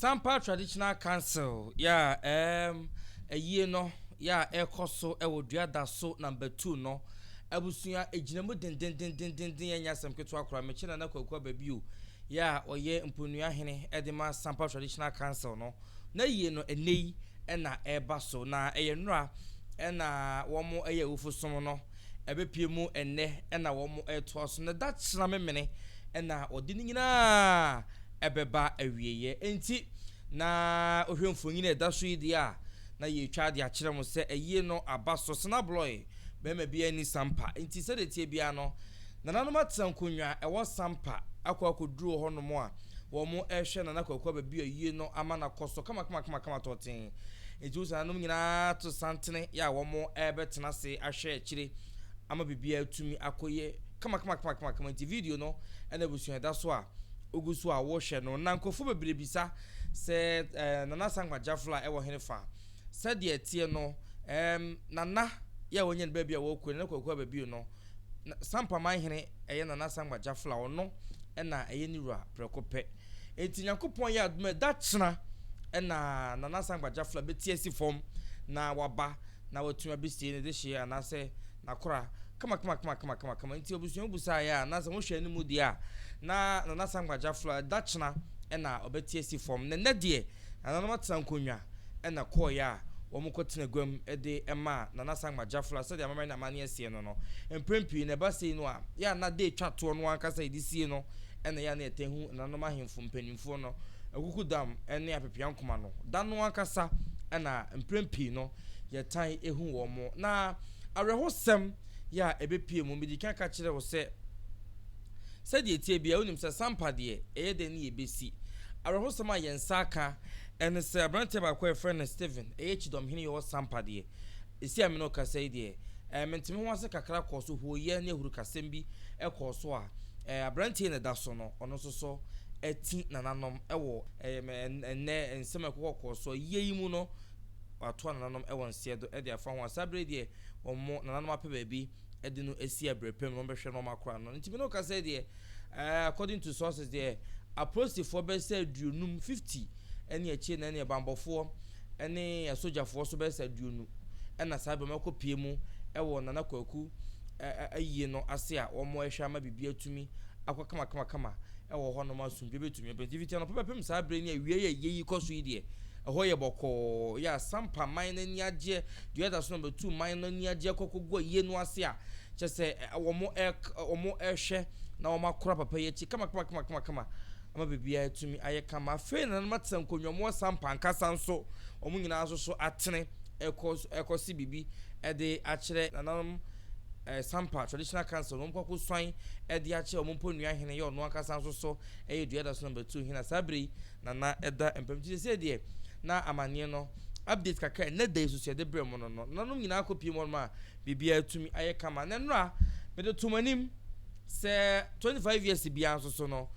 Sampa Traditional Council yɛ a ɛɛm ayie no yɛ a ɛrekɔ so wɔ Duadaso Number 2 no abusua egyina mu dendendendenden ɛnyɛ asɛm ketewa koraa. Mekyɛ Nana Kwaku Ababio yɛ a ɔyɛ mponua hene de ma Sampa Traditional Council no n'ayie no ɛnnɛ yi na ɛreba so na ɛyɛ nnora na wɔn ɛyɛ awufo som no ɛbɛpie mu ɛnnɛ na wɔn ɛretoa so na da kyena memene na ɔde ne nyinaa ɛbɛba awieɛ. Enti na wohwɛ mfonyin a ɛda so yi deɛ a, na yɛretwa de akyerɛ mo sɛ ayie no aba so. Senablɔe, barima biara nni Sampa. Enti sɛdeɛ ɛteɛ biara no, nananom atena nkonnwa a ɛwɔ Sampa akɔ akɔduru hɔnom a wɔrehwɛ Nana Kwaku Ababio ayie no ama no akɔ so kamakamakamakama tɔɔtee. Enti wohu sɛ nananom nyinaa to santene yɛ a wɔrebɛtena ase ahwɛ akyire ama biribiara atumi akɔ yie kamakamakamakama. Enti video no na abusua ɛda so a Wogu so a wɔhwɛ no. Na nkurɔfoɔ bebree bisa sɛ eh, Nana Sankwa Jafla ɛwɔ hene fa? Sɛdeɛ ɛteɛ no, ɛɛm, Nana yɛ a wɔnya no baabi a wɔkɔ Nana Kwaku Ababio no, na Sampaman hene ɛyɛ Nana Sankwa Jafla, ɔno ɛna ɛyɛ ne wura prɛko pɛ. Enti Nyankopɔn yɛ adom a ɛda kyena ɛna Nana Sankwa Jafla bɛti asi fam na waba na watumi abɛsie ne dehyeɛ anaasɛ n'akora kamakamakamakama. Nti abusua mu busaeɛ a, anaasɛ mohwɛ anim deɛ a, na Nana Sankwa Gyafla da kyena na ɔbɛte asi fam. Na nnɛ deɛ, nananom atena nkonnwa na kɔeɛ a wɔkɔtena guam de maa Nana Sankwa Gyafla sɛdeɛ amammerɛ ne amanneɛ seɛ no no. Mprɛn pii no, ɛba sei no a, yɛ a na da ɛtwa toɔ no ankasa a yɛde sie no na ɛyɛ a na yɛtaa hu nananom ahemfo mpanimfoɔ no, Akukudam ne Apepeankoma no. Da no ankasa na mprɛn pii no yɛtan hu wɔn. Na awerɛhosɛm yɛ a ɛbɛpue mu. Medi kan ka kyerɛɛ wo sɛ, sɛdeɛ ɛteɛ biara, wonim sɛ Sampa deɛ, ɛyɛ dɛn ne yɛbɛsi. Awerɛhosɛm a yɛn nsa aka ne sɛ, aberanteɛ baako a yɛfrɛ no Stephen, ɛyɛ Kyidɔmhene yɛ ɔwɔ Sampa deɛ, ɛsi a me ne wo kasa yi deɛ, eh, mente me ho ase kakra kɔɔ so, hooyɛ ne ahurukasɛm bi kɔɔ so a, eh, aberanteɛ na ɛda so no, ɔno nso so ati nananom wɔ eh, ɛnnɛ nsɛm a ɛkɔkɔ kɔɔ so yie yi mu no, wɔatoa nananom wɔ nseɛ do de afa ho a, saa berɛ yi deɛ wɔn nananom apɛ baabi de no asi ɛberɛ pa mu na wɔbɛhwɛ na wɔakora no. Nti me ne wo kasa yi deɛ, eh, according to sources deɛ, apolisifoɔ bɛyɛ sɛ 50, 50 ɛne akyire na ɛne banbɔfoɔ ɛne asogyafoɔ so bɛyɛ sɛ 20 ɛna saa berɛ wɔakɔ pie mu ɛwɔ Nana Kwaku ayie no ase a wɔrehwɛ ama biribi atumi akɔ kamakamakama wɔ hɔnom asomdwoe betumi aba. Enti fiti anɔpa bɛpem saa bere ne awiei a eyi kɔ so yi deɛ, ɛhɔ yɛ bɔkɔɔ. Yɛ a Sampa man no ani agyeɛ, dua da so na bɛtu man no ani agyeɛ kɔ kɔgu ayie no ase a, kyɛ sɛ wɔn wɔn rehwɛ na wɔn akora papa yi akyi kamakamakamakama ama biribiara atumi ayɛ kama. Afei nananom atena nkonnwa mu wɔ Sampa ankasa nso, wɔn nyinaa nso so atene ɛkɔ ɛkɔsi biribi de akyerɛ nananom eh, Sampa Traditional Council no, wɔn kɔ akɔsuan de akyerɛ wɔn mpo nua hene yɛ ɔno ankasa nso so ɛyɛ dua da so number 2 hene a saa bere yi na na ɛda mpam. Nti sɛ deɛ na amanneɛ no update kakra ɛnɛ da yi so yɛde brɛ mu no no nanom nyinaa kɔ pie mu hɔnom a biribiara tumi ayɛ kama. Na nnora mede to mo anim sɛ 25 years biara nso so no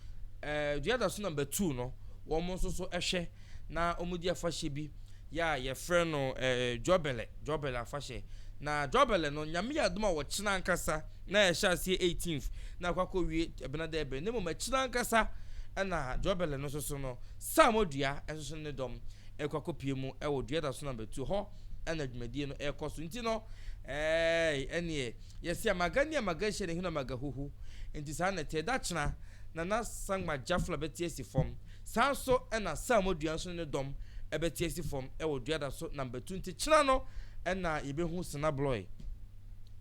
eh, dua da so number 2 no wɔn nso so ɛhwɛ na wɔdi afahyɛ bi yɛ a yɛfrɛ no eh, Dwɔbɛlɛ, Dwɔbɛlɛ afahyɛ. Na Dwɔbɛlɛ no, Nyame yɛ adom a wɔkyena ankasa, na ɛhyɛ aseɛ 18th, na akɔ akɔwie ɛbena dɛ ɛbɛn. Na mmom ɛkyena ankasa ɛna Dwɔbɛlɛ no nso so no, Saamo dua nso so ne dɔm ɛkɔ akɔpie mu ɛwɔ dua da so number 2 hɔ ɛna dwumadie no ɛkɔ so. Nti no, ɛɛi, ɛneɛ, yɛse amaga ni amaga hyɛ ne hunu amaga huhu. Nti saa na ɛteɛ. Da kyena, Nana Sangma Jafla bɛte asi fam. Saa nso na Salmo dua nso ne ne dɔm bɛte asi fam wɔ dua da so na mbɛtu nti kyena no na yɛbɛhu Senablɔe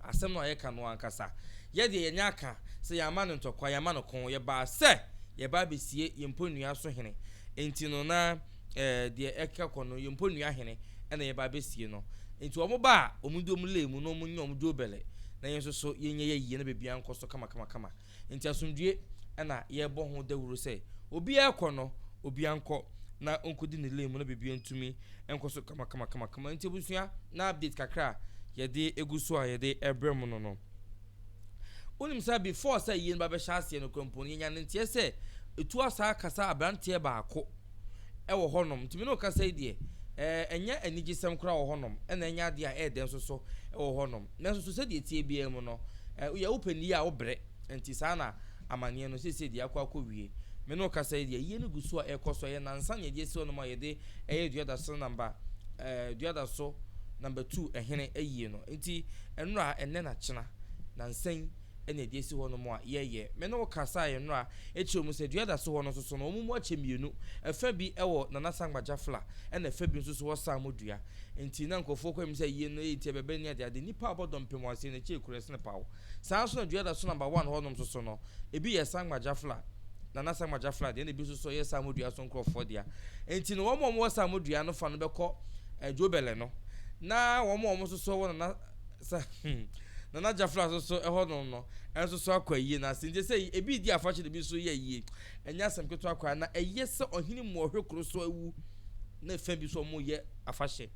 asɛm no a yɛka no ankasa. Yɛ deɛ yɛnyɛ aka sɛ yɛamma no ntɔkwa, yɛamma no ko, yɛbaa sɛ yɛba abɛsie yɛn mpɔnnua so hene. Nti no na eh, deɛ ɛkeka kɔ no yɛn mpɔnnua hene na yɛba abɛsie no. Nti wɔn ba a, wɔn di wɔn lei mu na wɔn nyɛ wɔn dwobɛlɛ na yɛn nso so yɛnyɛ yɛ yie na baabiara nkɔ so kamakamakama. Enti asomdwoe na yɛrebɔ ho dawuro sɛ obiara rekɔ no, obiara nkɔ na ɔnkɔdi ne lane mu na biribiara ntumi nkɔ so kamakamakamakama. Enti abusua, na update kakra a yɛde egu so a yɛde rebrɛ mo no no. Wonim sɛ before sɛ yie no ba bɛhyɛ aseɛ no kora mpo no, yɛnya ne nteɛ sɛ ɛtu asa kasa aberanteɛ baako wɔ hɔnom. Nti me ne wo kasa yi deɛ, ɛnyɛ anigyesɛm koraa wɔ hɔnom, ɛna ɛnyɛ adeɛ a ɛyɛ dɛ nso so wɔ hɔnom. Nanso so sɛdeɛ ɛteɛ biara mu no, woyɛ wopɛ ni a wobrɛ. Nti saa na amaneɛ no seesei deɛ akɔ akɔwie. Me ne wo kasa yi deɛ, ayie no gu so a ɛrekɔ so. Ɛyɛ nnansa na yɛde asi hɔnom a yɛde ɛyɛ Duadaso namba ɛɛ Duadaso namba tu ɛhene ayie no. Nti nnora, ɛnnɛ na kyena, nnansa yi ɛna yɛde asi hɔnom a yɛyɛ. Me ne wo kasa yɛ nnora ɛkyerɛ mu sɛ Duadaso hɔ no nso so no, wɔn mu akyɛ mmienu. Ɛfa bi ɛwɔ Nana Sangba Jafla, ɛna ɛfa bi nso so wɔ Samo Dua. Nti na nkurɔfoɔ kɔ anim sɛ ayie no ɛyɛ nti ɛbɛbɛ ne adeade. Nnipa a wɔbɔ dɔmpem wɔ aseɛ no akyire kuro ɛsene paw. Saa nso na Duadaso namba one hɔnom nso so no, ebi yɛ Sangba Jafla, Nana Sangba Jafla deɛ, ɛna ebi nso so yɛ Samo Dua so nkurɔfoɔ dea. Nti no wɔn a wɔwɔ Samo Dua no fa no bɛkɔ eh, Jobele no, na wɔn a wɔn nso so wɔ Nana sa Nana Jafla nso so ɛhɔnom no nso so akɔ ayie no ase. Nti sɛ ebi redi afahyɛ na ebi nso yɛ ayie, ɛnyɛ asɛm ketewa koraa. Na ɛyɛ sɛ ɔhene mu ɔhwɛ kuro so awu na ɛfɛ bi so wɔn yɛ afahyɛ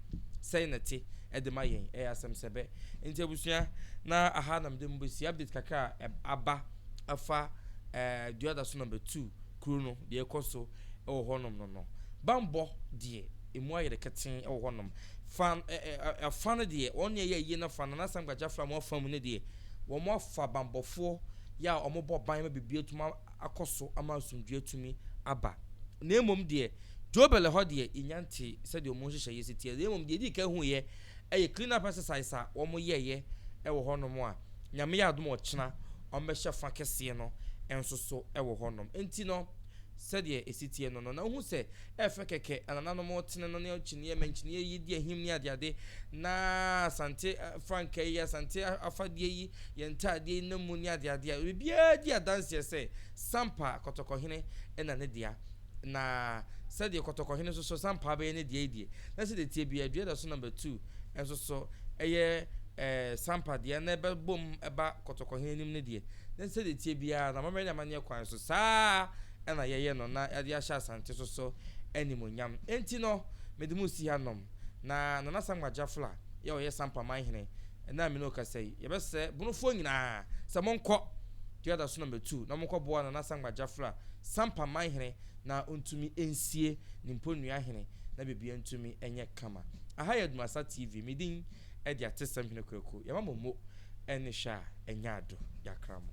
sɛn na ɛte ɛde ma yɛn, ɛyɛ asɛm sɛbɛ. Nti abusua, na aha na mede mo bɛsi update kakra a aba afa ɛɛ Duadaso number 2 kuro no deɛ ɛkɔ so ɛwɔ hɔnom no. Bambɔ deɛ, emu ayɛ ketee ɛwɔ hɔnom. Fa ɛɛ ɛfa no deɛ, wɔn deɛ ɛyɛ yie no fa Nana Sangba Jafla mo afa mu no deɛ, wɔn afa bambɔfoɔ yɛ a wɔn bɔ ban ma biribi atumi akɔ so ama asomdwe atumi aba. Na mmom deɛ, Jobele hɔ deɛ, yɛnya nte sɛdeɛ wɔn nhyehyɛeɛ si teɛ. Na mmom deɛ edi kan hu yɛ ɛyɛ clean up exercise a wɔn yɛɛyɛ ɛwɔ hɔnom a Nyame yɛ adom ɔkyena wɔn bɛhyɛ fa kɛseɛ no nso so ɛwɔ hɔnom. Nti no sɛdeɛ esi teɛ no, na wohu sɛ ɛfɛ kɛkɛ anananom tene no ne kyiniiɛ mɛnkyiniiɛ yi di ahim ne adeade na Asante frankaa yi, Asante afadeɛ yi, yɛn ntaadeɛ yi nam mu ne adeade a biribiara di adanseɛ sɛ Sampa Kɔtɔkɔhene ɛna ne dea. Na sɛdeɛ Kɔtɔkɔhene nso so Sampa bɛyɛ ne deɛ yi deɛ, na sɛdeɛ tie bia dua da so number 2 nso so ɛyɛ Sampa deɛ na ɛbɛbom ɛba Kɔtɔkɔhene anim ne deɛ, na sɛdeɛ tie biara na amammerɛ ne amanneɛ kwan so saa ɛna yɛyɛ no na yɛde ahyɛ Asante so so animonyam. Enti no mede mu si hanom na Nana Sangba Jafla yɛ ɔyɛ Sampa manhene ɛna me ne ɔkasa yi, yɛbɛsrɛ bonofoɔ nyinaa sɛ monkɔ dua da so number 2 na monkɔboa Nana Sangba Jafla Sampa manhene na ɔntumi nsie ne mponua hene na biribiara ntumi nyɛ kama. Aha yɛ Adumasa TV, me din de Atesɛm Hene Kwaku. Yɛma mo mo ne hwɛ a ɛnyɛ ado, yɛakra mo.